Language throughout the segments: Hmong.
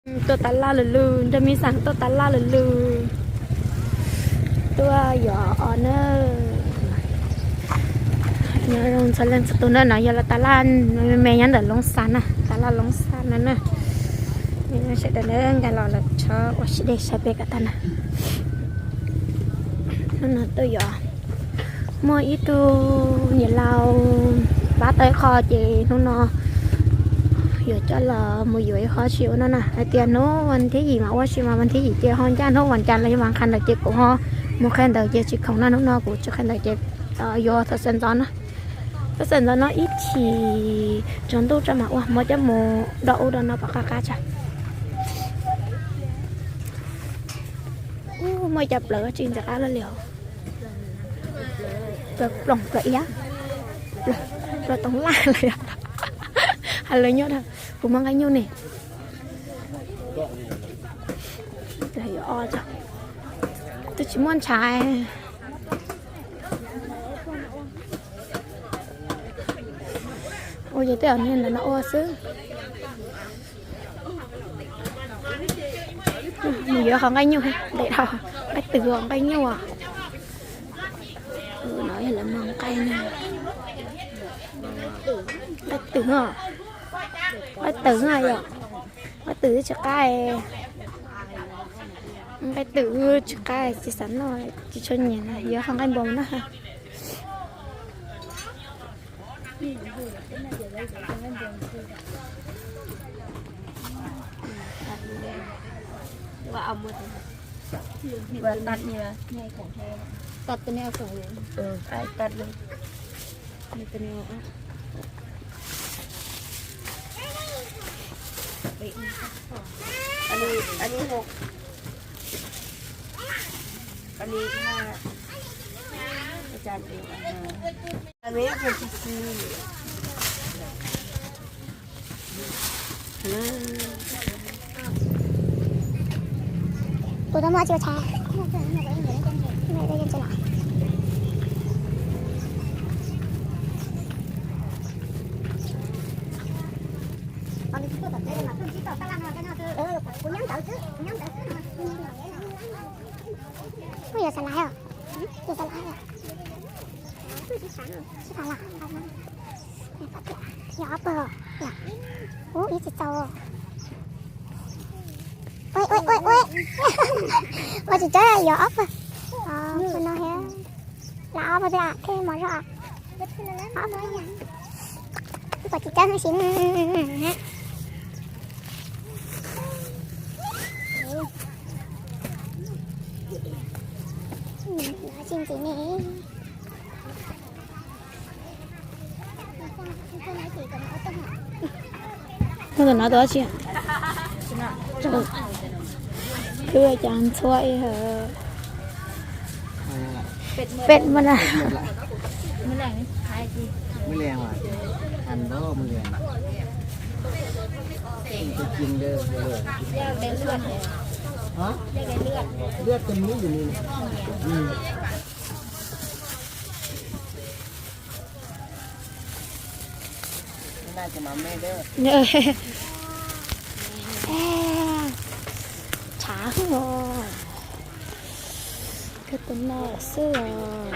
Tuaj tas laj lwm lwm, nrog me xeem tuaj tas laj lwm lwm. Tuaj yuav os na. Nyob zoo txhua leej txhua tus na, no yog lawv tas laj me me nyob ntawm Loob Xas na, tas laj Loob Xas no na. Sawv daws na, nkag los lawm tso ua si dej saib peb kom tag na. Hnub no tuaj yuav, muaj ib tug niam laus pab tau ib qho ces hnub no yuav coj los mus yuav ib qho tsis ua no na. Hais tias hnub vas thib yim mas ua si mas vas thib yim ces ho ncaj hnub vas cas los yog vas qhia ntawd ces kuv ho mus qhia ntawd ces tsis khoom na. Hnub no kuv tsis qhia ntawd ces yuav thaum sawv ntxov na. Thaum sawv ntxov no ib chim tsaus ntuj tso mas ua, muab coj mus do ub do no pom qab qab tso. Ub, muaj cov plawv tsis ntxim qab los li os. Plawv ploom plawv iab, plawv toov laj los yog, hais lawv nyob kuv muaj nqaij nyuj ne. Twb tsis muaj ntshav. Ua ces tej zaum niag ntawd no ua xwb. Nws yuav qhov nqaij nyuj, nqaij twm, nqaij nyuj. No yog lawv muag nqaij, nqaij twm, nqaij twm yom, nqaij twm tsis qab, nqaij twm tsis qab tsis xav noj, tsis tshua nyiam, yuav qhov nqaij npua no. Tus no muaj tsis ua tshav. Kuv nyob ntawd xwb, kuv nyob ntawd xwb no. Kuj yog xav laiv os, yog xav laiv os. Tsis tas lawm. Yog ob pawg, ub ib tsis txaus. Ua ua ua ua, ua tsis tau, yog ob pawg. Ua no thiab, lam ob pawg thiab, thiaj mos zog. Ob pawg, ib pawg tsis tau sim. Tsis ntxiv ne. Tus no tus dab tsi? Twb cas ntxhua ib hawm. Pet mas na. Tshav os. Kawg tus no xwb os.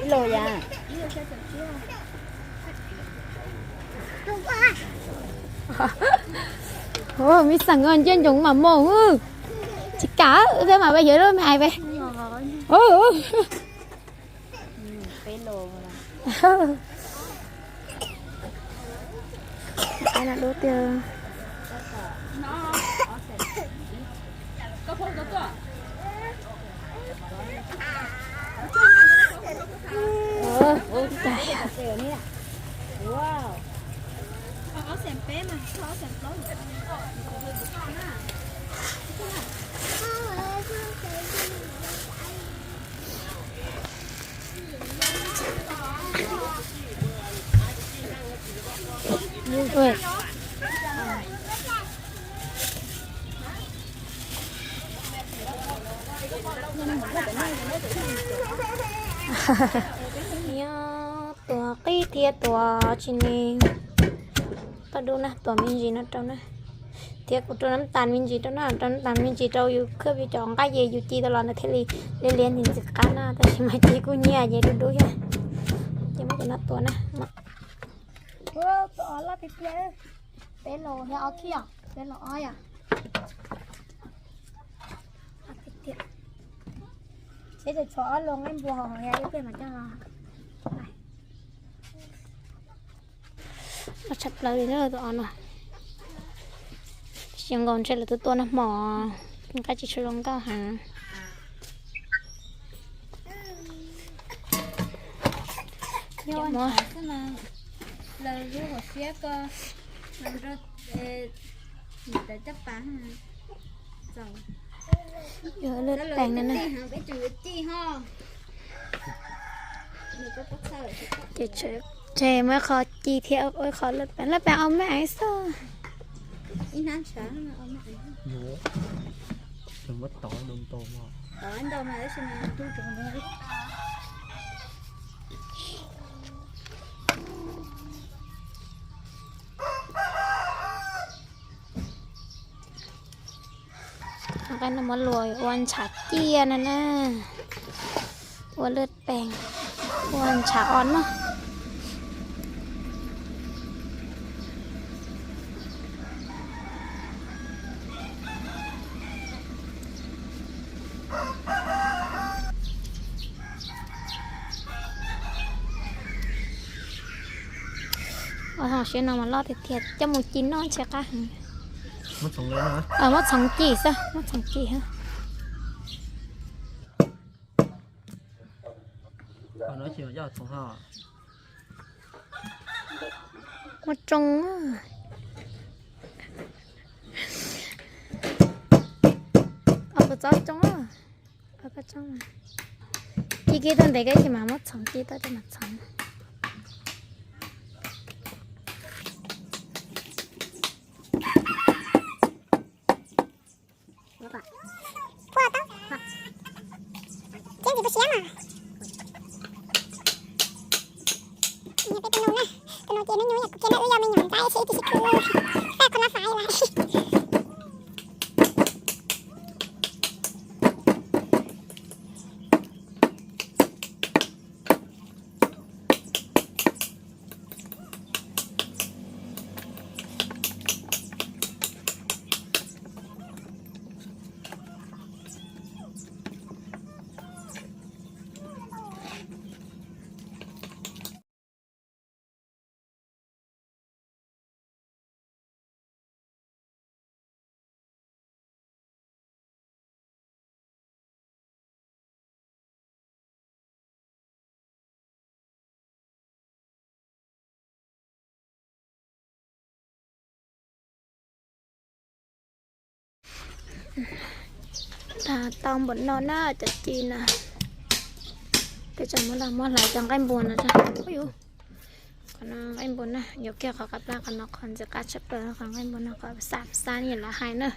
Ib los yas. Hu, me xeem ncej ncoos mam mus. Tsis kam thiab mas, yog lub me hais pe. Dub tiag. Thiab tuav tsis ne, paj dub na, tuav me ntsis no rau na. Thiab kuv rau nab tas me ntsis rau na, rau nab tas me ntsis rau yus khwb yus cov nqaij ces yus ci tau los ntawd thiaj li liab liab ntxim ntxim qab na, tab sis mas ci kuj nyiam ces dub dub thiab. Ces muab cov no tuav na. Tuav loj tiag tiag, peb los thiab ob khij, peb los ob yom. Seb tshuav ob lub nqaij npua hauv ib pliag mas coj. Tshaj plaws li tus os no. Xyoo nkaus ntshe lawv twb tua nag hmo, nqaij tsis tshua zoo nkauj heev. Yuav lwj pees no na. Ces tseg muaj ib qho ci thiab ua ib qho lwj pees, lwj pees au me xwb. Qab no muab luas ua ntshav ciaj no na, ua lwj pees, ua ntshav os no. Ua siab no mas loj tiag tiag, coj mus ci noj ntshe qab heev. Muab txhoov ci xwb, muab txhoov ci. Muaj tsoo. Os, kua txob tsoo. Ci kiag tuaj ntev kawg ces mas muab txhoov ci tuaj coj mus txhoov. Peb tus nus na, tus nus ces hnub nyoog yam kuv kiag na, wb yog me nyuam ntxhais sib tib si khwv, faj qhov no fai lawm. Tau npaum no na cov ci na. Peb tseem muab los muab hlawv cov nqaij npua no. Qhov no nqaij npua na, yuav kiag qhov qab plab qhov no qhov ntxim qab tshaj plaws, qhov nqaij npua no qhov xab xab li lawv hais na.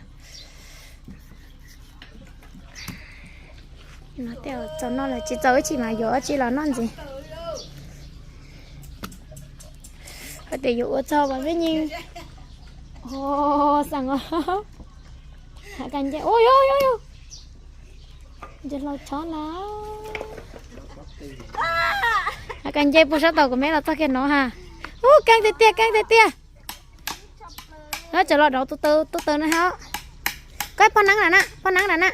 No tej txaus noj lawm, tsis txaus ib chim mas yuav ua tsi los noj ntxiv. Hais tias yuav ua txog vas me nyuam. Xav os. Hav kas nce, ua yog yog yog. Nce hlau chob na. Hav kas nce puag sab tod kuv me los txog kiag no ha. Ub, keej tiag tiag, keej tiag tiag. Cov los rau tus taw, tus taw no ha. Koj poj neeb na na, poj neeb na na.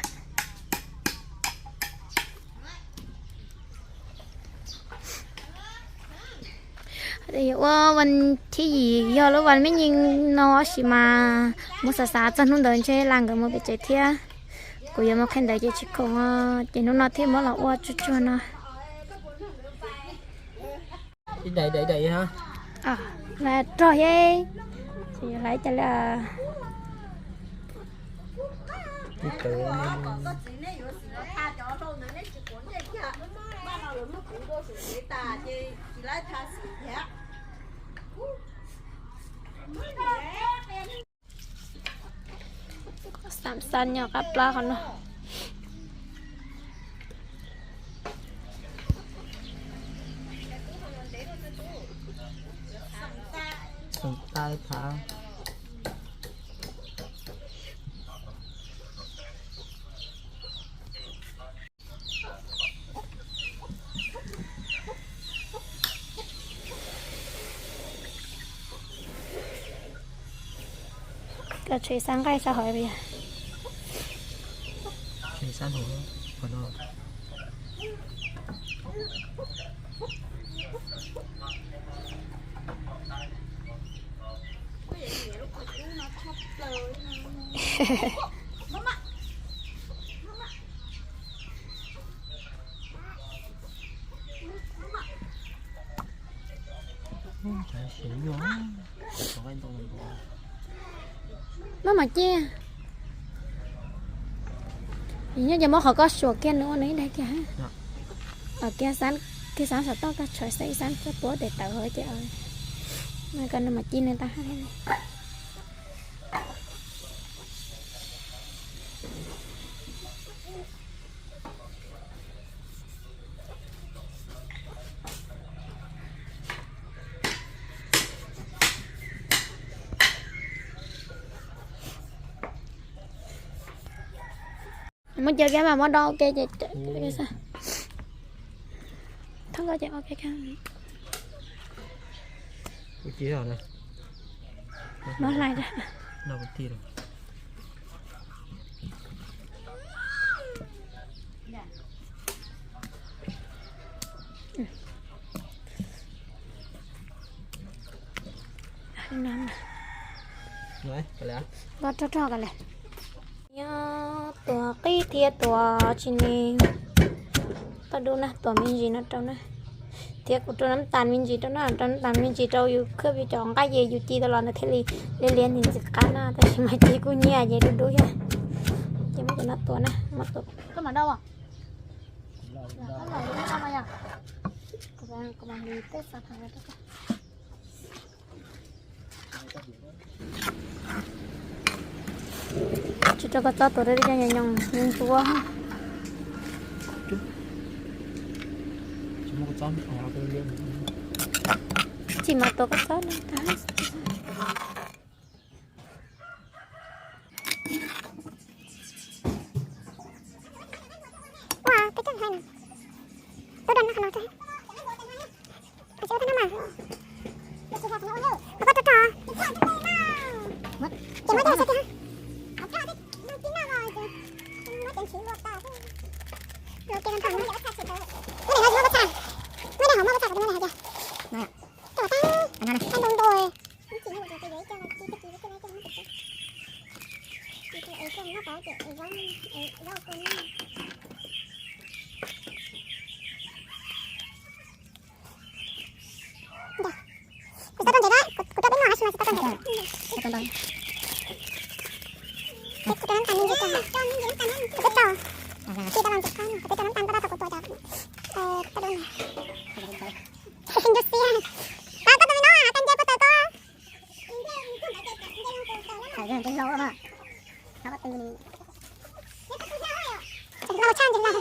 Ua vas thib yim yog lub vas me nyuam no tab sis mas muab xav xav txog hnub ntawd ntshe la nkawd mus pem tsev thiab. Kuv yuav mus qhia ntawd ces tsis khoom, ces hnub no thiaj muab los ua tsuag tsuag no. Hlais rog ye, hlais cas li. Xam xan nyob qab plab qhov no. Tais thav. Koj tshem xab nqaij sab hauv yog? Tshem xab hauv no. Maj mam ci. Nyob ces muab qhov koj suam kiag nws ua nws ib daig kiag. Kiag xab, kiag xab saum toj koj tshem xab ib xab koj puab tes tawv hauv ces. Koj nws mam ci nws tau hab. Muab cov kiag mas muab do ua ke ces. Thov koj ces ua ke. Muab hlais. Rog rog ko le. Nyob tuam qib thiab tuam tsis ne. Tau dub na, tuam me ntsis no rau na. Thiab kuv rau nab tas me ntsis rau na, rau nab tas me ntsis rau yus khwb yus cov nqaij ces yus ci tau los ntawd thiaj li liab liab ntxim ntxim qab na, tab sis mas ci kuj nyiaj ces dub dub thiab. Ces muab cov no tuam na, muab tuam. Tsis rau koj txob tuam rau cov nyoos nyoos ntsuab. Tsis mas tuam koj txob no. Ua, peb coj hais nws. Tuaj dua no qhov no rau. Qhov tsis ua tau no mas. Qhov koj tuaj rau. Ces muab coj los saib kiag. Muab cov ntawm no tsis muab pob txha. Muab daim no tsis muab pob txha, kuv nyob li hais tias. Tuaj tag. Tag ntoo ntoo. Kuv tau rau ntawm na, kuv rau peb noj tab sis mas tsis tau rau ntawm. Kuv rau nab tas me ntsis rau, kuv twb rau, kuv twb rau nab tas npaj rau kuv tua cov, tau dua ntawm. Ntu xiab, koj tau me no, koj nce puag taws koj. Lau tshaj ntawd.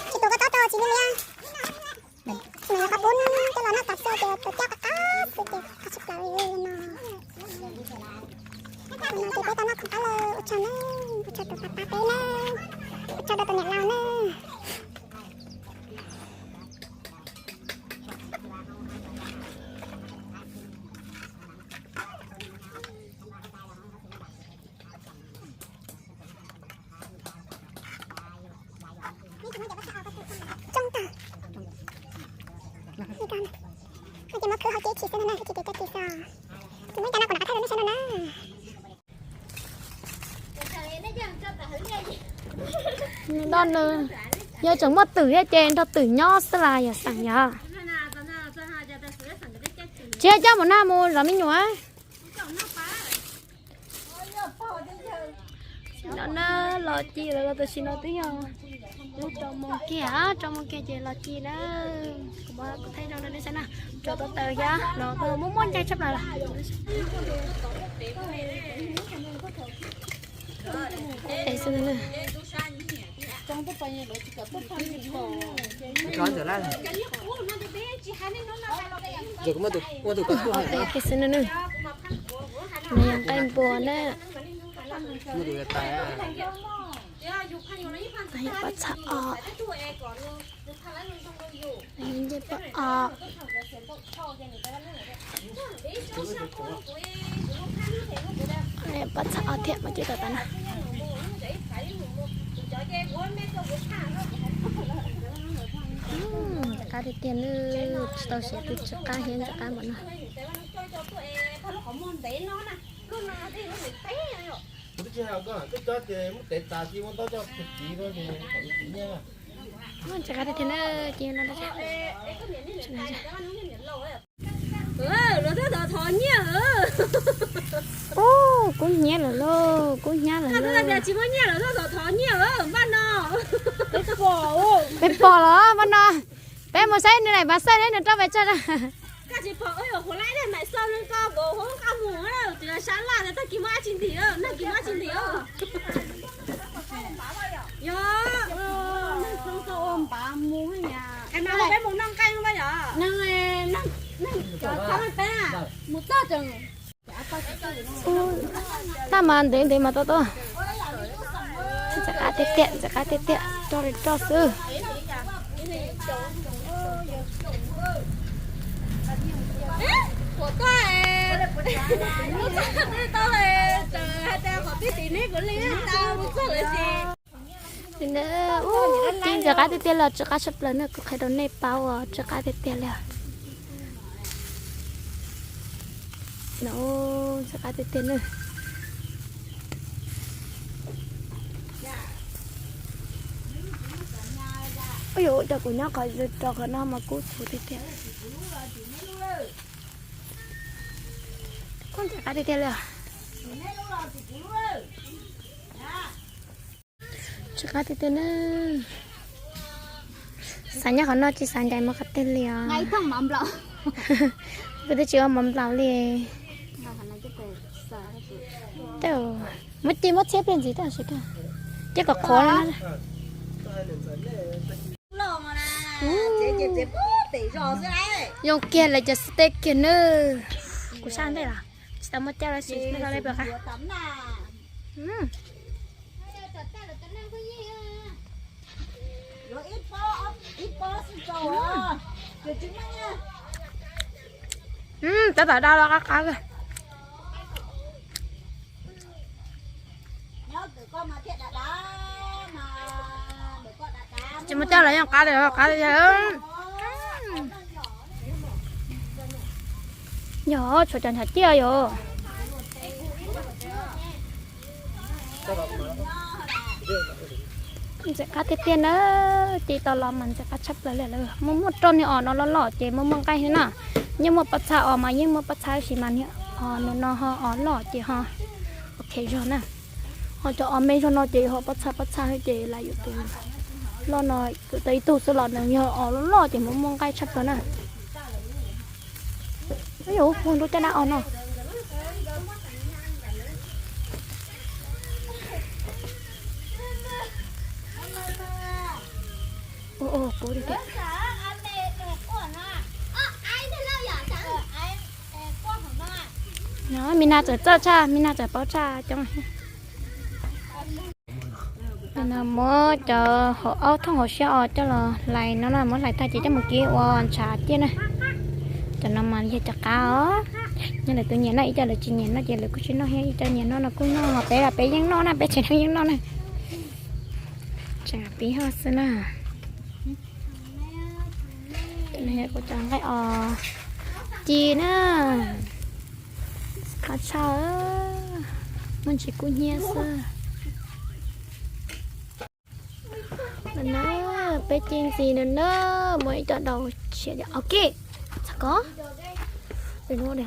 Tsis tus koj txob rau tsis liab liab. Tsis mas yog qhov pub coj los noj tas xwb ces tus caj qab qab xwb ces qab tsis plaws li no. Qhov no ces peb tau noj khoom qab lawm, ua tsaug na, ua tsaug tus pab pab peb na, ua tsaug rau tus niam laus na. Coob tag. Ces muab khwb hauv ceb tshis xwb no na, tsis ces cov tshis xwb. Ces muab cov no kuv rov qab thaij rau nej saib no na. Nws yog tseem muaj twm thiab ces nrog twm nyob xwb las yom xeem yom. Tsis coj mus nag mus zov me nyuam. No na, los ci lawm los tam sim no twb yog lub rau moos kiag, rau moos kiag ces los ci na. Kuv thaij rau nej saib na, rau tau taws thiab los muaj muaj ncaig tshaj plaws. Tes xwb na. Tus xwb no nws yog nqaij npua na. Pob txha os. Nce pob os. Pob txha os thiab mas ces tom tas na. Ntxim qab tiag tiag li, tsis tau siav twb ntxim qab thiab ntxim qab npaum no. Ntxim qab tiag tiag na, ces no. Los thov thov nyiaj. Ub, kub hnyiab lawm lauj, kub hnyiab lawm lauj. Tsis muaj nyiaj los thov thov nyiaj npaj no. Peb pom los npaj no. Peb mus saib nws daim mas xaj neb nws rau pes tsawg. Koj tsis pom, ua yuav huv laib daim mas xaj nws koj nkaus hauv qab mus, tsis sab laj tag kis muaj dab tsi ntim, nag kis muaj dab tsi ntim. Yog, neeg txhob tau ua npav mus, es mas peb mus noj nqaij no yog. Neeg, neeg, cov txhob peb mus txog tseem. Tab mas ntev ntev mas tau tau. Ntxim qab tiag tiag, ntxim qab tiag tiag, roj li roj xwb. Ntxim qab tiag tiag li, ntxim qab tiag tiag li, kuv qhia rau nej paub, ntxim qab tiag tiag li. No, ntxim qab tiag tiag na. Ua cas kuv nyob qhov rau qhov no mas kub txhuv tiag tiag. Kub ntxim qab tiag tiag li. Ntxim qab tiag tiag na. Xav nyob qhov no tsis xav ncaim mus qhov twg li os. Kuv twb tsis ua mov nplaum li. Muab ci muab txhiab pliag ntxiv tag, ces kom qhuav no. Yoo kiag lawv cov xib teb kiag nawb. Kuv sab ntej los tsis tau muaj caj los sis li pab. Tab tom da los qab qab. Tsis muaj caj los yeej qab li, qab li. Yog tshuav cov nchov ciaj yog. Ntxim qab tiag tiag na, ces tau los mas ntxim qab tshaj plaws li lawm. Muaj muaj roj ni os, no loj loj ces muaj muaj nqaij na. Yeej muaj pob txha os mas yeej muaj pob txha tab sis mas os no ho os loj ces ho ok zog na. Ho cov os me zog no ces ho pob txha pob txha ces lam yuav tus loj no, tus tau ib tug xwb los nws yog os loj loj ces muaj muaj nqaij tshaj plaws na. Ub, ua nrub caj dab os no. Ua, ua kub tiag tiag. No, me nas txawm txawj tshaj, me nas txawm paub tshaj coob. No muab cov hauv aub thooj hauv siab os coj los hlais no na, muab hlais tag ces coj mus kib ua ntshav ciaj na. Cov no mas yog cov qab os. Nyob lawv tus nyiam noj, ib co lawv tsis nyiam noj ces lawv kuj tsis noj thiab, ib co nyiam noj no kuj noj, ho peb los peb yeej noj na, peb tsev neeg yeej noj na. Tseem pib ho xwb na. Kuv cov nqaij os ci na. Qab tshaj, muaj ntsis kub hnyiab xwb. Na, peb ci ntxiv na, muaj ib co daus tshiab os. Txham koj,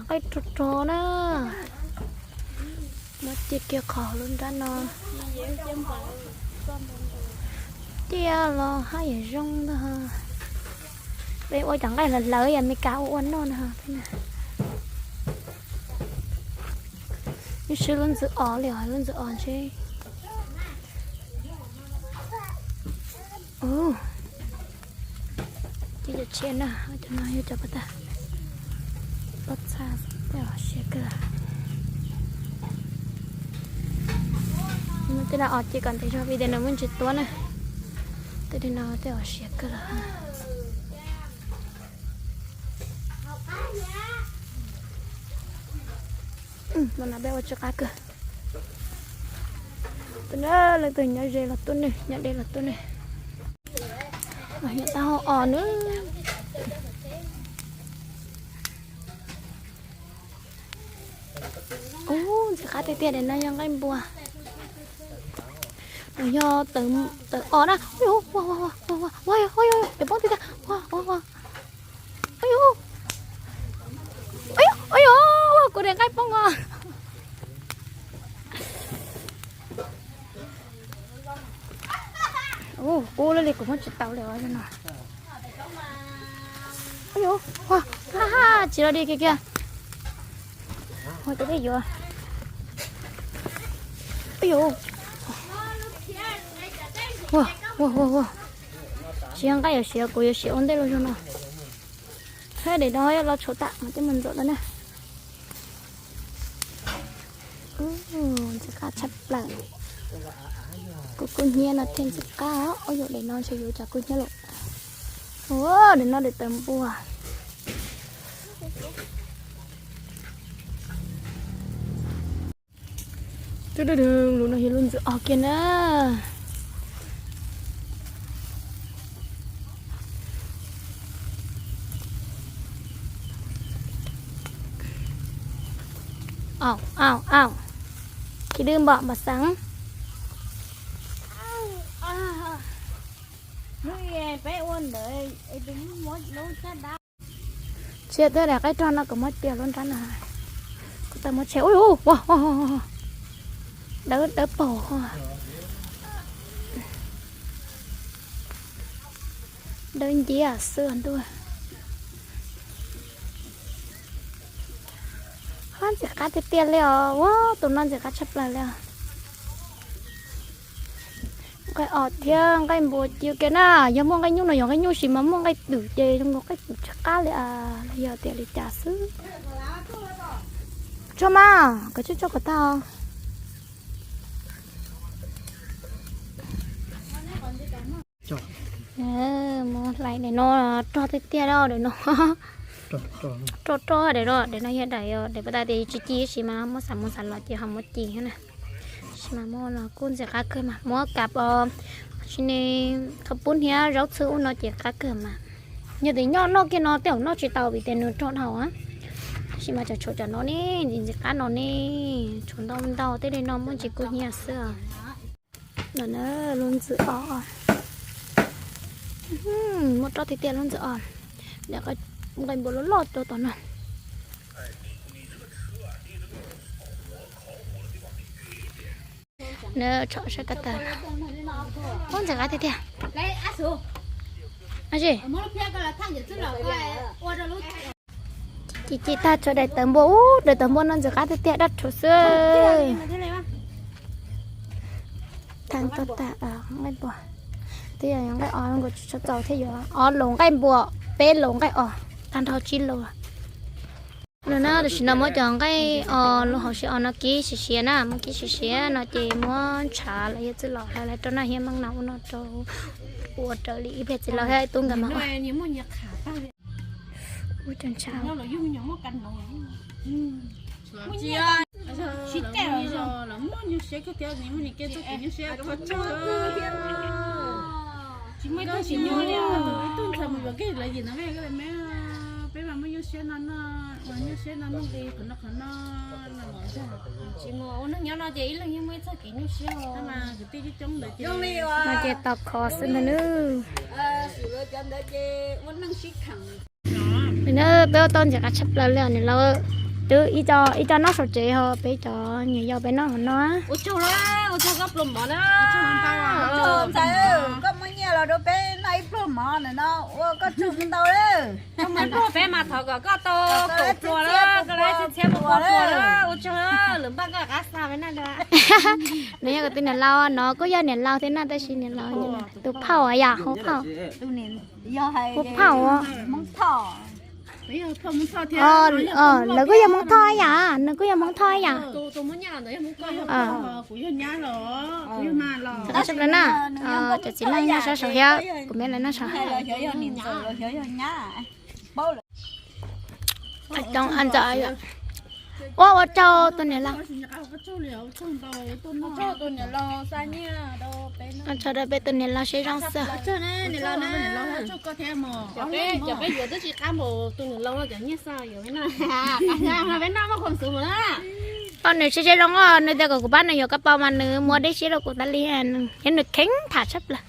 nqaij rog rog na. Muab cia kiag qhov lub nrab no. Tiaj los haj yam zoo ntag. Peb ua cov nqaij hlawv hlawv yam Meskas ua ua noj na. Yeej swb lub ntxwv os li os, lub ntxwv os ntshe. Ub, ces cov tshiab na, cov no yog cov pob txha, pob txha tej uas siav kawg. Tej no os ces kom ntev zog vim tias nws muaj ntsis tuab na. Tej no tej uas siav kawg lawm. Tus no peb ua tsw qab kawg. Tus no leej twg nyob ze los tuaj ne, nyob deb los tuaj ne. Nyob taub hau os na. Ub, ntxim qab tiag tiag, no yog nqaij npua. Nws yog tawv os na. Cov poob tiag tiag. Ua, kuv daim nqaij poob os. Ub, kub lawm li, kuv muab tsis tau li os no. Ua, tsis los li kiag kiag. Ua, tus dej yuav. Ua, ua, ua, ua. Tsis yog nqaij yuav siav, kuv yuav siav ua ntej los zog no. Hab daim no los tshuav tam mas coj mus ntxuav tau na. Ntxim qab tshaj plaws. Kuv kub hnyiab no thiaj ntxim qab os. Ua yuav daim no ntshe yuav cov kub hnyiab lawm. Ua, daim no daim tawv npua. Lub no yog lub ntxwv os kiag na. Au, au, au. Khi dwb npom npom xeev. Tsis yog twb daim qaib rog no kuv muab cia lub nrab no. Kuv tau muab tshem, ua, dawb, dawb paug, dawb nciab xwb ntuj. Ntxim qab tiag tiag li os, ua tus no ntxim qab tshaj plaws li os. Nqaij os thiab nqaij npua cia kiag na, yog muaj nqaij nyuj no yog nqaij nyuj, sis mas muaj nqaij twm ces zoo nkaus nqaij twm tsis qab li, los yog tias li cas xwb. Tso mas, koj tsis tso kom tag. Muab hlais daim no rog tiag tiag li daim no. Rog rog daim no, daim no yog daim, daim puas tas tias tsis ci tab sis mas muab xav mus xav los ces ho muab ci thiab na. Tab sis mas muab los kuj ntxim qab kawg mas muab kav os, tsis ne qhov pub hniab zaub txhwb ub no ces qab kawg mas. Yog tias nyob noj kiag no tej zaum noj tsis tau vim tias nws rog dhau. Tab sis mas cov tshuav cov no ne, ntxim ntxim qab no ne, tshuav ntau ntau tej li no muaj ntsis kub hnyiab xwb. No na, lub ntxwv os. Muaj roj tiag tiag lub ntxwv os. Nqaij npua loj loj rau tom no. Tsom saib ko taw. Ub, ntxim qab tiag tiag. Ci ci tag tshuav daim tawv npua, ub, daim tawv npua no ntxim qab tiag tiag, daj rhuv xwb. Tag nqaij npua, twb yog nqaij os nkaus tsis tshua txaus thiab, yuav ob laus nqaij npua, peb laus nqaij os, tag nrho tsib laus. No na, tam sim no muab cov nqaij os lub hauv siav os no kib siav siav na, muab kib siav siav no ces muab ntshav los yog txwj los hlawv rau naj hiab meej no ua no rau, ua raws li ib pliag txiv laus thiab tub nkawd mas ua. Ub, cov ntshav. No ces tau kho xwb ntag nawb. Peb ua tau ntxim qab tshaj plaws li os niam laus. Twb ib co noj saum tsev ho peb cov niam yau peb noj hauv no. Rau peb noj ib pluag mov no ua koj tsaug ntau lawm. Koj muab pluag peb mas thov kom koj tau kaum pluag lawm, koj lab txhiab txhiab pluag pluag lawm, ua tsaug lawm npaj koj qab xa peb noj. Nws yog tus niam laus no, kuj yog niam laus thiab na, tab sis niam laus tus phauj yom, huab phauj. Huab phauj. Lawv kuj yog Hmoob Thoj yom, nws kuj yog Hmoob Thoj yom. Tab sis na, cov txiv neej nyob sab saud thiab kuv me lawv noj saud. Coob ntxawm. Ua ua tsaug tus niam laus. Ua tsaug rau peb tus niam laus siab zoo xwb. Koj nws siab siab zoo os, nws tias kom kuv pab nws yuav kab paus mas nws muab dej siab rau kuv tas li, thiab nws kheev tham tshaj plaws.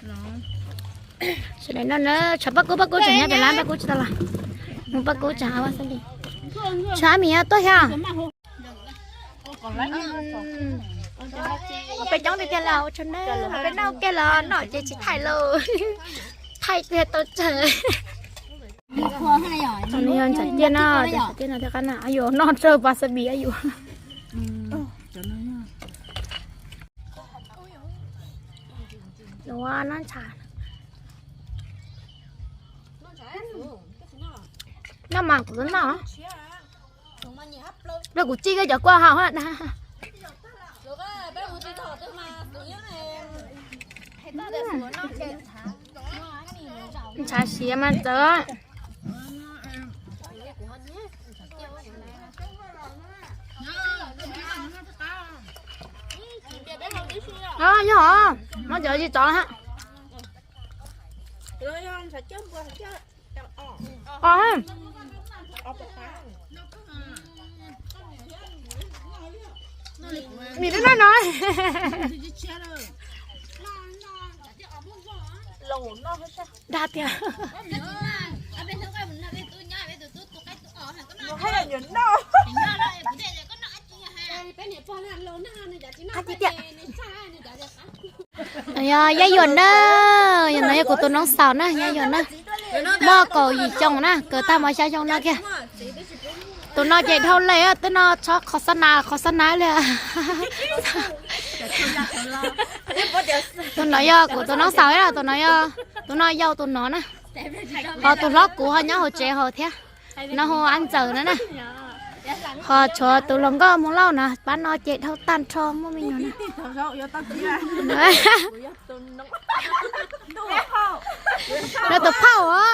Sawv daws noj na, tshuav Paj Kub, Paj Kub tseem nyob pem lab, Paj Kub tsis tau los. Mus Paj Kub tsam ha xab li. Tshuav Ab Mis tuaj thiab. Peb coob tiag tiag li, ua tsaug na, peb noj ua ke los noj ces tsis thaij lauj. Thaij tiag tau tsawg. Nws yog ntxhais tiaj no, ntxhais tiaj no thiab qab na, yuav noj tsawg pas xab mis yuav. Noj ntshav. Noj mas kuv noj. Rau kuv cij koj cov kua haus na. Ntshav siav mas txawv. Yog, muab cov tsis txov ha. Os, mis twb noj no. Dag tiag. Yog Yaj Yuam na, yog no yog kuv tus noob xaus na, Yaj Yuam na. Muaj kaum yim xyoo na, kawm tag mov xya xyoo no kiag. Tus no ces dhau lawm, twb no txhob qhov xab nas, qhov xab nas li. Tus no yog kuv tus noob xaus, tus no yog, tus no yau tus no na. Ho tus hlob kuv ho nyob hauv tsev hauv thiab. No hu Ab Ntxawm no na. Ho tshuav tus hluas nkauj Hmoob Lauj no, pab no ces dhau tag nrho muaj me nyuam na. No tus phauj os.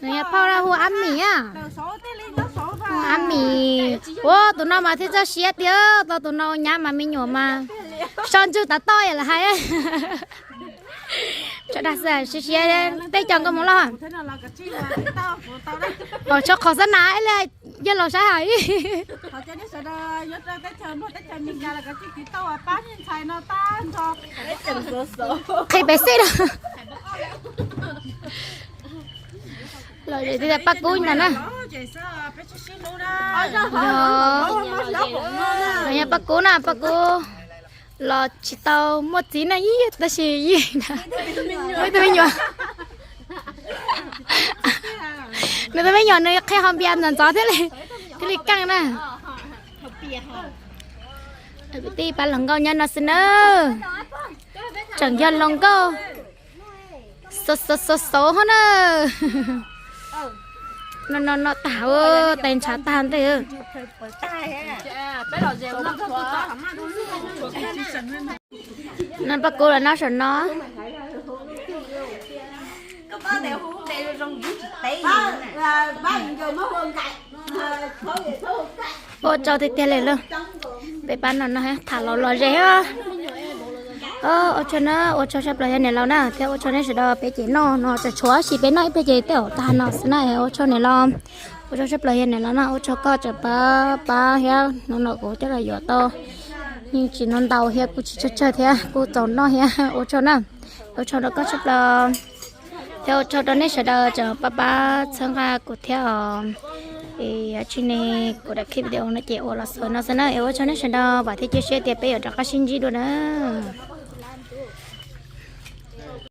Nws yog phauj hu Ab Mis. Ab Mis. Ua tus no mas thiaj txawj siab tiag, tau tus no nyab mas me nyuam mas so ntswg tav toj lawm hais. Tso dag xwb, siab siab. Peb cov nkauj Hmoob Lauj, hauv tso qhov xab nas li, yog los saib hais. Qhib pes xij na. Los zem tias Paj Kub ntag na. Yog, yog Paj Kub na, Paj Kub los tsis tau muaj txiv na, tab sis muaj ib tug me nyuam. Nws tus me nyuam nws qhia ho npias ntxov ntxov thiab li, thiaj li keej na. Kwv tij pab hluas nkauj nyob no xwb na. Tseem yog hluas nkauj xauv xauv xauv xauv hov na. No no no tag, tais ntshav tag ntej. No Paj Kub los noj saum no. Ua tsaug tiag tiag li lauj. Peb pab no no tham los los ze. Ua tsaug na, ua tsaug tshaj plaws yog niam laus na, thiab ua tsaug nej sawv daws. Peb ces noj no tseem tshuav, tab sis peb noj ib pliag ces tej zaum tag no xwb na. Ua tsaug niam laus, ua tsaug tshaj plaws yog niam laus na, ua tsaug koj tseem pab pab thiab no no kuv coj los yuav tau. Yeej tsis no ntau thiab kuj tsis tsawg tsawg thiab kuj txaus noj thiab. Ua tsaug na, ua tsaug rau koj tshaj plaws. Thiab ua tsaug rau nej sawv daws tseem pab pab txhawb nqa kuv thiab os. Es tsis ne, kuv daim clip video no ces ua los xaus no xwb na, es ua tsaug nej sawv daws, vam thiab cia siab tias peb yuav rov qab sib ntsib dua na.